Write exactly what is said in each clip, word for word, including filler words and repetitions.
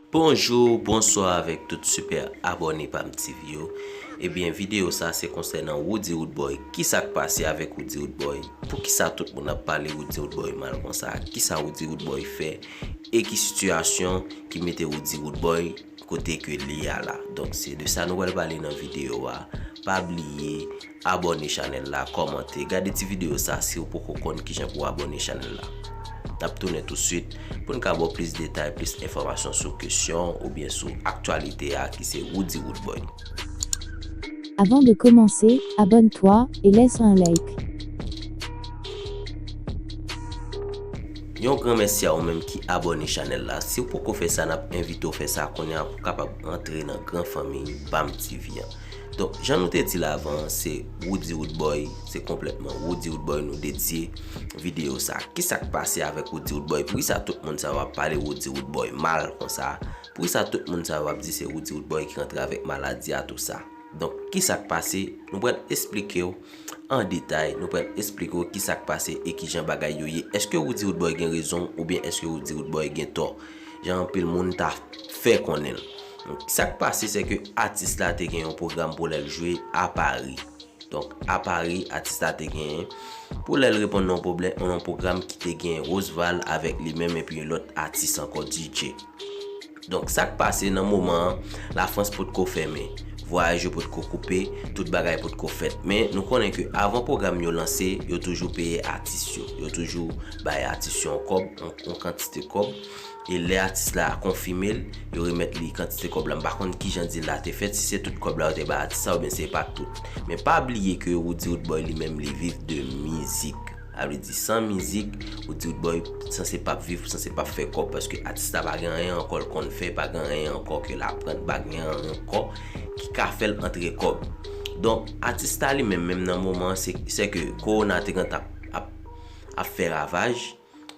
Bonjou, bonswa avèk tout sipè abòne Pam T V yo. Ebyen, videyo sa se konsènan Roody Roodboy. Kisa k pase avèk Roody Roodboy? Poukisa tout moun ap pale Roody Roodboy mal konsa? Kisa Roody Roodboy fè? E ki sitiyasyon ki mete Roody Roodboy kote ke li a la? Donk, se de sa nou pral pale nan videyo a. Pa bliye abòne chanèl la, kòmante, gade ti videyo sa si w poko konn kijan pou w abòne chanèl la. N ap tounen tousuit pou n ka ba w plis detay, plis enfòmasyon sou kesyon oubyen sou aktyalite a ki se Roody Roodboy. Avant de commencer, abonne-toi et laisse un like. Yon gran mèsi a ou menm ki abòne chanèl la. Si w poko fè sa, n ap envite w fè sa kounye a pou w kapab antre nan gran fanmi Pam T V an. Donk, jan nou te di l avan, se Roody Roodboy, se konplètman Roody Roodboy nou dedye videyo sa. Kisa k pase avèk Roody Roodboy? Poukisa tout moun sa yo ap pale Roody Roodboy mal konsa? Poukisa tout moun sa yo ap di se Roody Roodboy ki rantre avèk maladi a, tou sa? Donk, kisa k pase? Nou pral esplike w an detay, nou pral esplike w kisa k pase e kijan bagay yo ye. Èske Roody Roodboy gen rezon oubyen èske Roody Roodboy gen tò? Jan anpil moun ta fè konnen l. Donk, sa k pase, se ke atis la te gen yon pwogram pou l al jwe a Pari. Donk, a Pari, atis la te genyen pou l al reponn nan yon pwoblèm, nan yon pwogram ki te gen Roseval avèk li menm epi yon lòt atis ankò, D J. Donk, sa k pase nan moman an, Lafrans potko fèmen. Vwayaj yo potko koupe, tout bagay potko fèt. Men, nou konnen ke avan pwogram yo lanse, yo toujou peye atis yo. Yo toujou bay atis yo yon kòb, yon, yon kantite kòb. E lè atis la konfime l, yo remèt li kantite kòb la. M pa konn kijan dil la te fèt, si se tout kòb la yo te bay atis la, oubyen se pa tout. Men pa bliye ke Roody Roodboy li menm, li viv de mizik. Sa vle di, san mizik, Roody Roodboy sanse p ap viv, sanse p ap fè kòb, paske atis la pa gen anyen ankò l konn fè, pa gen anyen ankò ke l aprann, pa gen anyen ankò ki ka fè l antre kòb. Donk, atis la li menm, menm nan moman an, se, se ke kowona te gentan ap, ap, ap fè ravaj,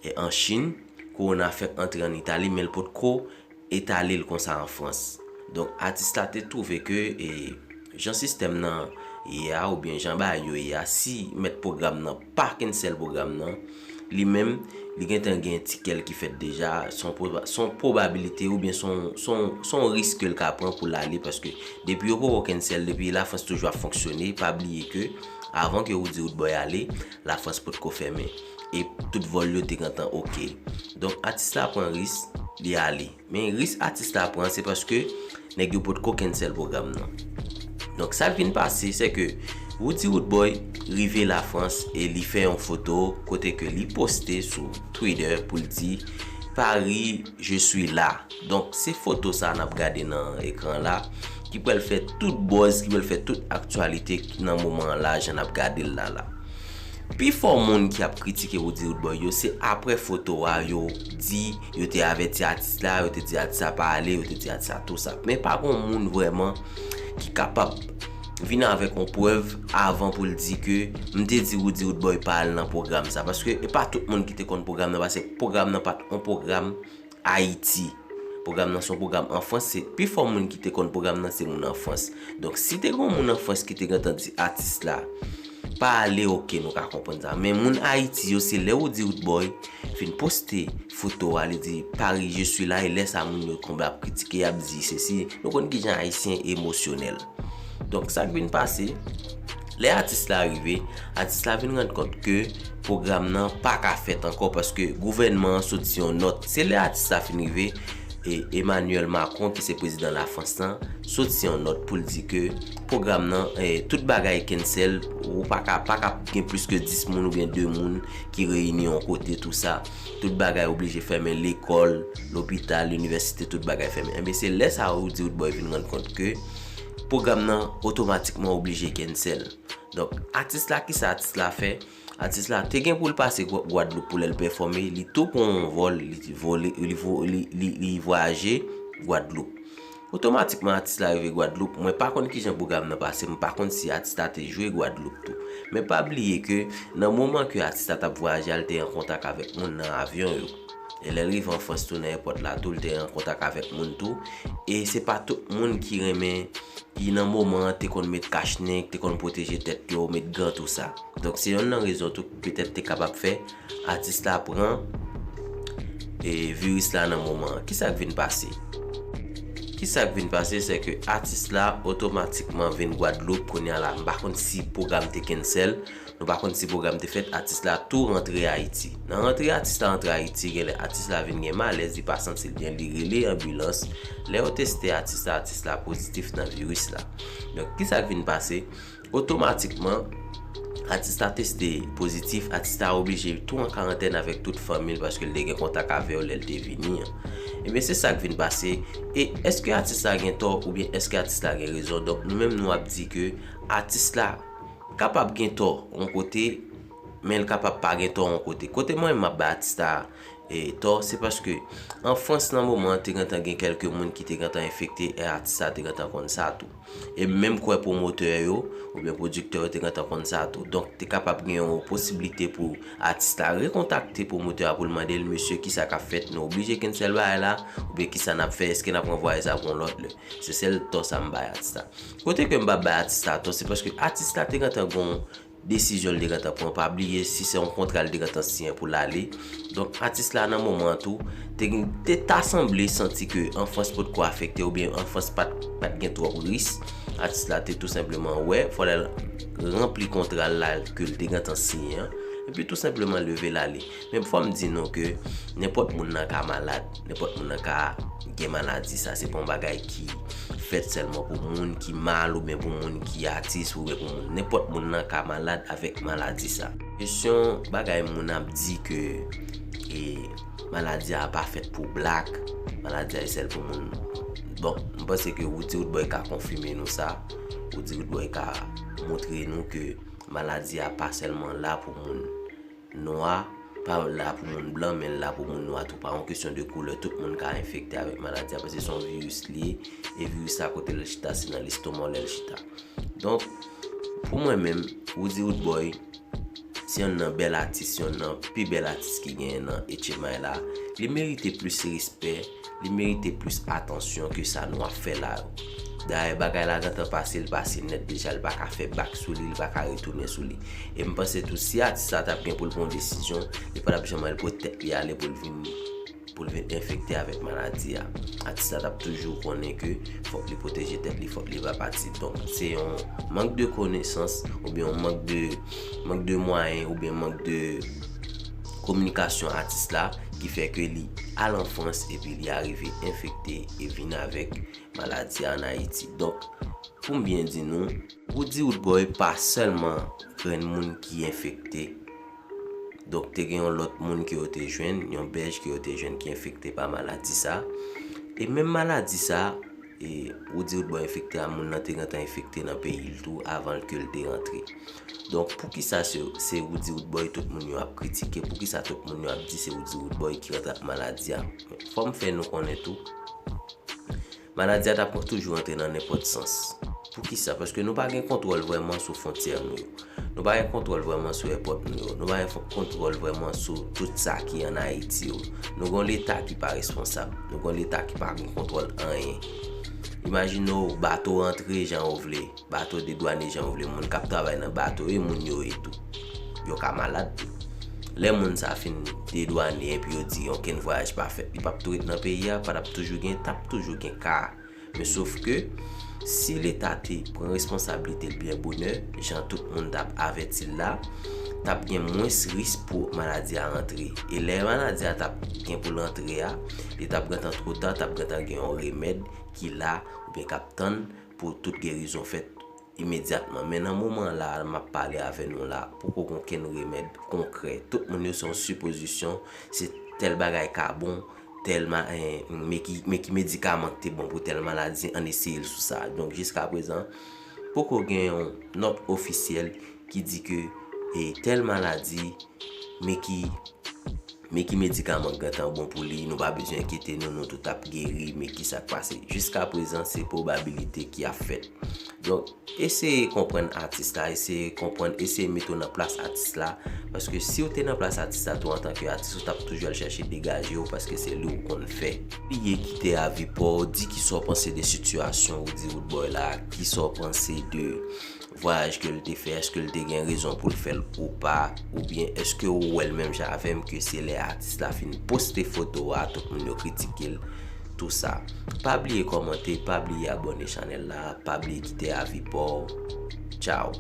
e, an Chin, kowona fèk antre ann Itali, men l potko etale l konsa an Frans. Donk, atis la te twouve ke, e, jan sistèm nan ye a, oubyen jan bagay yo ye a, si mèt pwogram nan pa cancel pwogram nan, li menm, li gentan gen ti kè l ki fèt deja, se yon pwoba-, se yon pwobabilite oubyen se yon, se yon, se yon risk ke l ka pran pou l ale, paske depi yo poko cancel, depi Lafrans toujou ap fonksyone, pa bliye ke avan ke Roody Roodboy ale, Lafrans potko fèmen. E tout vòl yo te gentan oke. Donk, atis la pran risk, li ale. Men risk atis la pran, se paske nèg yo potko cancel pwogram nan. Donk, sa k vin pase, se ke Roody Roodboy rive Lafrans e li fè yon foto kote ke li poste sou Twitter pou l di, Paris, je suis là. Donk, se foto sa a n ap gade nan ekran la, ki pral fè tout buzz, ki pral fè tout aktyalite nan moman an la, jan n ap gade l la la. Pifò moun ki ap kritike Roody Roodboy yo, se apre foto a yo di, yo te avèti atis la, yo te di atis la pa ale, yo te di atis la tou sa. Men pa gon moun vrèman ki kapab vin avèk yon prèv avan pou l di ke m te di Roody Roodboy pa al nan pwogram sa. Paske e pa tout moun ki te konn pwogram nan, paske pwogram nan pa t yon pwogram Ayiti. Pwogram nan se yon pwogram an Frans, se pifò moun ki te konn pwogram nan se moun an Frans. Donk, si te gen yon moun an Frans ki te gentan di atis la pa ale, oke, nou ka konprann sa. Men moun Ayiti yo, se lè Roody Roodboy fin poste foto a, li di, Paris, je suis là, e lè sa moun yo konba ap kritike, y ap di sesi. Nou konn kijan Ayisyen emosyonèl. Donk, sa k vin pase, lè atis la rive, atis la vin rann kont ke pwogram nan pa ka fèt ankò paske gouvènman an soti yon nòt. Se lè atis la fin rive, e Emmanuel Macron, ki se prezidan Lafrans lan, soti yon nòt pou l di ke pwogram nan, e, tout bagay cancel, ou pa ka, pa ka gen plis ke dis moun oubyen de moun ki reyini yon kote, tou sa. Tout bagay oblije fèmen, lekòl, lopital, inivèsite, tout bagay fèmen. Enben, se lè sa a Roody Roodboy vin rann kont ke pwogram nan otomatikman oblije cancel. Donk, atis la, kisa atis la fè? Atis la te gen pou l pase Gwa-, Gwadloup pou l al pèfòme, li tou pran yon vòl, li vole, li vo-, li, li, li vwayaje Gwadloup. Otomatikman, atis la rive Gwadloup. Mwen pa konn kijan pwogram nan pase, mwen pa konn si atis la te jwe Gwadloup tou. Men pa bliye ke nan moman ke atis la t ap vwayaje a, l te an kontak avèk moun nan avyon yo. E lè l rive an Frans tou, nan èpòt la tou, l te an kontak avèk moun tou. E se pa tout moun ki renmen, ki nan moman an te konn met kach nen, te konn pwoteje tèt yo, met gan, tou sa. Donk, se yonn nan rezon tou ki petèt te kapab fè atis la pran, e, viris la nan moman an. Kisa k vin pase? Kisa k vin pase, se ke atis la otomatikman vin Gwadloup. Kounye a la, m pa konn si pwogram te cancel, nou pa konn si pwogram te fèt, atis la tou rantre Ayiti. Nan rantre atis la rantre Ayiti, genlè atis la vin gen malèz, li pa santi l byen, li rele anbilans. Lè yo teste atis la, atis la pozitif nan viris la. Donk, kisa k vin pase? Otomatikman, atis la teste pozitif, atis la oblije tou an karantèn avèk tout fanmi l paske l te gen kontak avè yo lè l te vini an. Ebyen, se sa k vin pase. E èske atis la gen tò oubyen èske atis la gen rezon? Donk, nou menm nou ap di ke atis la kapab gen tò yon kote, men l kapab pa gen tò yon kote. Kote mwen menm m ap bay atis la e, tò, se paske an Frans nan moman an te gentan gen kèlke moun ki te gentan enfekte e atis la te gentan konn sa tou. E m menm kwè pwomotè yo oubyen pwodiktè yo te gentan konn sa tou. Donk, te kapab gen yon posiblite pou atis la rekontakte pwomotè a pou l mande l, mesye, kisa k ap fèt? Nou oblije cancel bagay la? Oubyen kisa n ap fè? Èske n ap ranvwaye sa pou yon lòt lè? Se sèl tò sa m bay atis la. Kote ke m pa bay atis la tò, se paske atis la te gentan gen yon desizyon l te gentan pran. Pa bliye, si se yon kontra l te gentan siyen pou l ale. Donk, atis la nan moman an tou, te, te ta sanble santi ke an Frans potko afekte oubyen an Frans pa t, pa t gen twòp risk. Atis la te tou senpleman wè, fò l ranpli kontra l la ke l te gentan siyen an, epi tou senpleman leve l ale. Men fò m di nou ke nenpòt moun nan ka malad, nenpòt moun nan ka gen maladi sa, se pa yon bagay ki fèt sèlman pou moun ki mal oubyen pou moun ki atis oubyen pou moun. Nenpòt moun nan ka malad avèk maladi sa. Kesyon bagay moun ap di ke e, maladi a pa fèt pou blak, maladi a e sèl pou moun. Bon, m panse ke Roody Roodboy ka konfime nou sa, Roody Roodboy ka montre nou ke maladi a pa sèlman la pou moun nwa, pa la pou moun blan, men la pou moun nwa tou. Pa yon kesyon de koulè, tout moun ka enfekte avèk maladi a, paske se yon viris li ye, e viris la kote l chita, se nan lestoma w lè l chita. Donk, pou mwen menm, Roody Roodboy, se yonn nan bèl atis, se yonn nan pi bèl atis ki genyen nan H M I la. Li merite plis respè, li merite plis atansyon ke sa nou ap fè la yo. Dayè, bagay la gentan pase, l pase nèt deja, li pa ka fè bak sou li, li pa ka retounen sou li. E m panse tou, si atis la t ap gen pou l pran yon desizyon, li pa t ap janm al pote tèt li ale pou l vin, pou l vin enfekte avèk maladi a. Atis la t ap toujou konnen ke fòk li pwoteje tèt li, fòk li pa pati. Donk, se yon mank de konesans oubyen yon mank de, mank de mwayen oubyen mank de kominikasyon atis la ki fè ke li al an Frans epi li arive enfekte e vin avèk maladi a ann Ayiti. Donk, pou m byen di nou, Roody Roodboy pa sèlman grenn moun ki enfekte. Donk, te gen yon lòt moun ke yo te jwenn, yon bèj ke yo te jwenn ki enfekte pa maladi sa. E menm maladi sa, e Roody Roodboy enfekte a, moun nan te gentan enfekte nan peyi l tou avan ke l te rantre. Donk, poukisa se, se Roody Roodboy tout moun yo ap kritike? Poukisa tout moun yo ap di se Roody Roodboy ki rantre ak maladi a? Fò m fè nou konnen tou, maladi a t ap toujou rantre nan nenpòt sans. Poukisa? Paske nou pa gen kontwòl vrèman sou fwontyè nou yo. Nou pa gen kontwòl vrèman sou èpòt nou yo. Nou pa gen fo-, kontwòl vrèman sou tout sa ki ann Ayiti yo. Nou gen yon Leta ki pa responsab. Nou gen yon Leta ki pa gen kontwòl anyen. Imajine w, bato rantre jan w vle, bato dedwane jan w vle, moun k ap travay nan bato yo, e moun yo ye tou. Yo ka malad tou. Lè moun sa fin dedwane epi yo di okenn vwayaj pa fèt, li p ap tou ret nan peyi a, pa t ap toujou gen, t ap toujou gen ka. Men sof ke, si Leta te pran responsablite l byen bonè, jan tout moun t ap avèti l la, t ap gen mwens risk pou maladi a rantre. E lè maladi a t ap gen pou l rantre a, li t ap gentan twò ta, t ap gentan gen yon remèd ki la oubyen k ap tann pou tout gerizon fèt imedyatman. Men nan moman la, m ap pale avè nou la, poko gen okenn remèd konkrè. Tout moun yo se yon sipozisyon, se tèl bagay ka bon, tèl ma-, eh, men ki, men ki medikaman ki te bon pou tèl maladi, ann eseye l sou sa. Donk, jiskaprezan, poko gen yon nòt ofisyèl ki di ke, eh, tèl maladi, men ki, men ki medikaman k gentan bon pou li, nou pa bezwen enkyete nou, nou tout ap geri, men ki sa k pase. Jiskaprezan, se pwobabilite ki ap fèt. Donk, eseye konprann atis la, eseye konprann, eseye mete w nan plas atis la, paske si w te nan plas atis la tou antanke atis, ou t ap toujou al chèche degaje w, paske se li w konn fè. Bliye kite avi pa w, di kisa w panse de sitiyasyon Roody Roodboy la, kisa w panse de vwayaj ke l te fè, èske l te gen rezon pou l fè l ou pa, oubyen èske ou wè l menm jan avè m ke se lè atis la fin poste foto a, tout moun yo kritike l, tou sa. Pa bliye kòmante, pa bliye abòne chanèl la, pa bliye kite avi pa w. Tchao.